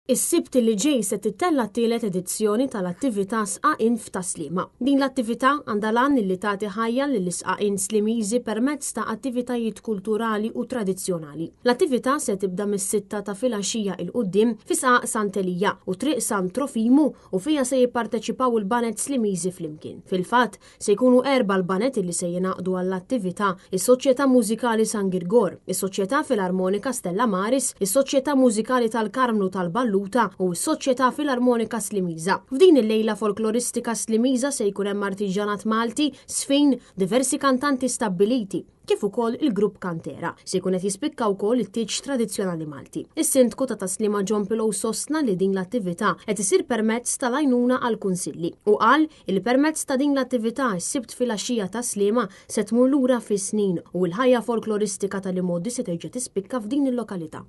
Is-Sibt li ġej se tittella' t-tielet edizzjoni tal-attività Sqaqin f'Tas-Sliema. Din l-attività għandha l-għan li tagħti ħajja lill-isqaqin Slimiżi permezz ta' attivitajiet kulturali u tradizzjonali. L-attività se tibda mis-sitta ta' filgħaxija 'il quddiem fi Sqaq Sant'Elija u Triq San Trofimu u fiha se jipparteċipaw il-baned Slimiżi flimkien. Fil-fatt, Se jkunu erbgħa l-baned illi se jingħaqdu għall-attività, is-Soċjetà Mużikali San Girgor, is-Soċjetà Filarmonika Stella Maris, is-Soċjetà Mużikali tal-Karmnu tal-Balluta u s-Soċjetà Filarmonika Slimiża. F'din il-lejla folkloristika Slimiża se jkun hemm artiġjanat Malti, żfin, diversi kantanti stabbiliti, kif ukoll il-grupp Kantera. Se jkun qed jispikka wkoll it-tieġ tradizzjonali Malti. Is-Sindku ta' Tas-Sliema John Pillow sostna li din l-attività qed isir permezz tal-għajnuna għall-kunsilli u qal li permezz ta' din l-attività s-Sibt filgħaxija Tas-Sliema se tmur lura fis-snin u l-ħajja folkloristika tal-imgħoddi se terġa' tispikka f'din il-lokalità.